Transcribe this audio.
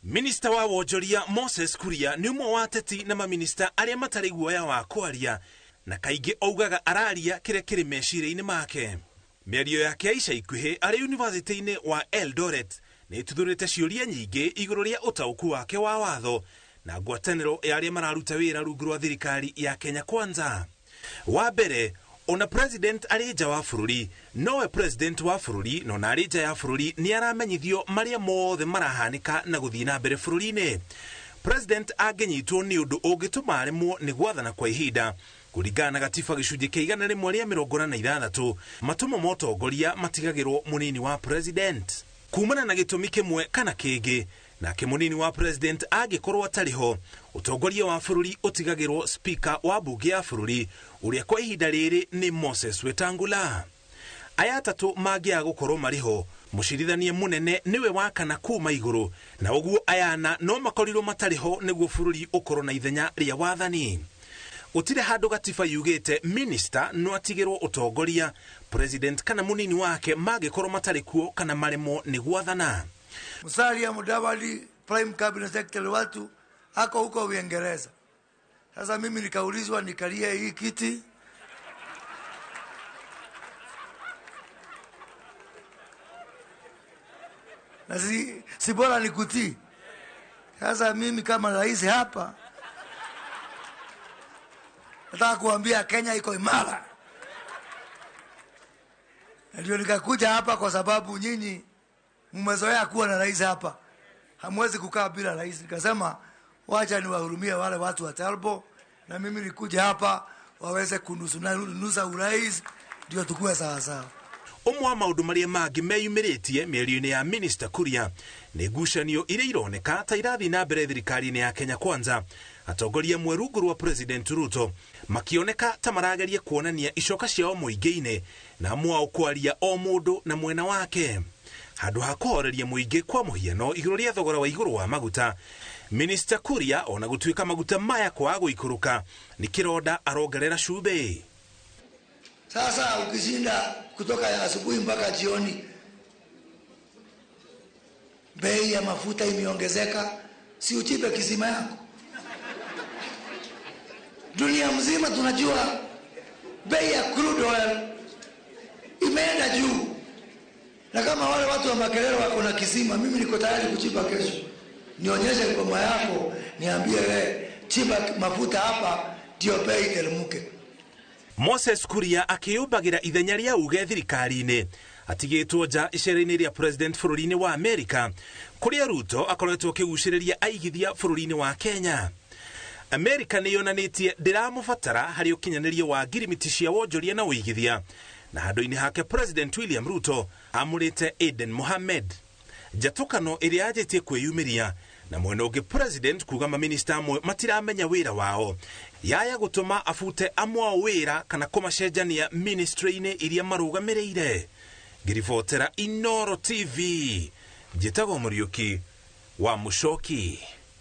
Minista wa wonjoria Moses Kuria nĩ ũmwe wa ateti na maminista arĩa matarĩ guoya wa kwaria na kaingĩ augaga araria kĩrĩa kĩrĩ meciria-inĩ make. Mĩario yake ya ica ikuhĩ arĩ yunivasĩtĩ-inĩ wa Eldoret nĩ ĩtuthũrĩte ciũria nyingĩ igũrũ rĩa ũtaũku wake wa watho na ngwatanĩro ya arĩa mararuta wĩra rungu rwa thirikari ya Kenya Kwanza. Wa mbere, ona president arĩ nja wa bũrũri, nowe president wa bũrũri na ona arĩ nja ya bũrũri nĩ aramenyithio marĩa mothe marahanĩka na gũthiĩ na mbere bũrũri-inĩ. President angĩnyitwo nĩ ũndũ ũngĩtũma aremwo nĩ gwathana kwa ihinda kũringana na gatiba gĩcunjĩ kĩa 146, matũmo ma ũtongoria matigagĩrwo mũnini wa president kumana na gĩtũmi kĩmwe kana kĩngĩ. Nake mũnini wa president angĩkorwo atarĩ ho, ũtongoria wa bũrũri ũtigagĩrwo speaker wa mbunge ya bũrũri ũrĩa kwa ihinda rĩrĩ nĩ Moses Wetangula. Aya atatũ mangĩaga gũkorwo marĩ ho, mũcirithania mũnene nĩwe wa kana kuma igũrũ, na ũguo aya ana no makorirwo matarĩ ho nĩguo bũrũri ũkorwo na ithenya rĩa wathani. Gũtirĩ handũ gatiba yugĩte minister no atigĩrwo ũtongoria president kana mũnini wake mangĩkorwo matarĩ kuo kana maremwo nĩ gwathana. Musalia Mudavadi, Prime Cabinet Secretary watu ako huko Uingereza. Sasa mimi nikaulizwa nikalie hii kiti. Na si bora nikutii. Sasa mimi kama rais hapa nataka kuambia Kenya iko imara. Ndio nikakuja hapa kwa sababu nyinyi mmezoea kuwa na rais hapa. Hamwezi kukaa bila rais. Nikasema wacha niwahurumie wale watu wa Turbo na mimi nikuja hapa waweze kunusa urais ndio tukue sawa sawa. Ũmwe wa maũndũ marĩa mangĩ meyumĩrĩtie mĩario-inĩ ya Minister Kuria nĩ ngucanio iria ironeka ta irathiĩ na mbere thirikari-inĩ ya Kenya Kwanza. Atongoria amwe rungu rwa President Ruto makĩoneka ta marageria kuonania icoka ciao mũingĩ-inĩ na amwe ao kwaria o mũndũ na mwena wake. Handũ ha kũhoreria mũingĩ kwa mũhiano igũrũ rĩa thogora wa igũrũ wa maguta, Minister Kuria ona gũtuĩka maguta maya kwaga gũikũrũka nĩ kĩronda arongerera cumbĩ. Sasa ukishinda kutoka ya asubuhi mpaka jioni, bei ya mafuta imeongezeka, si uchipe kisima yako? Dunia mzima tunajua bei ya crude oil imeenda juu. Na kama wale watu wa Makerere wako na kisima, mimi niko tayari kuchimba kesho. Nionyeshe ngoma yako, niambie wewe, chimba mafuta hapa ndio bei iteremke. Moses Kuria akĩyũmbagĩra ithenya rĩa uge thirikari-inĩ atigĩtwo nja icera-inĩ rĩa president bũrũri-inĩ wa Amerika kũrĩa Ruto akoretwo akĩgucĩrĩria aigithia bũrũri-inĩ wa Kenya. Amerika nĩ yonanĩtie ndĩramũbatara harĩ ũkinyanĩria wa ngirimiti cia wonjoria na ũigithia, na handũ-inĩ hake President William Ruto amũrĩte Aden Mohamed. Njatũkano ĩrĩa yanjĩtie kwĩyumĩria na mwena ũngĩ president kuga maminista amwe matiramenya wĩra wao yaya gũtũma abute amwe ao wĩra kana kũmacenjania ministry-inĩ iria marũgamĩrĩire. Ngĩribotera Inooro TV, njĩtagwo Mũriũki wa Mũcoki.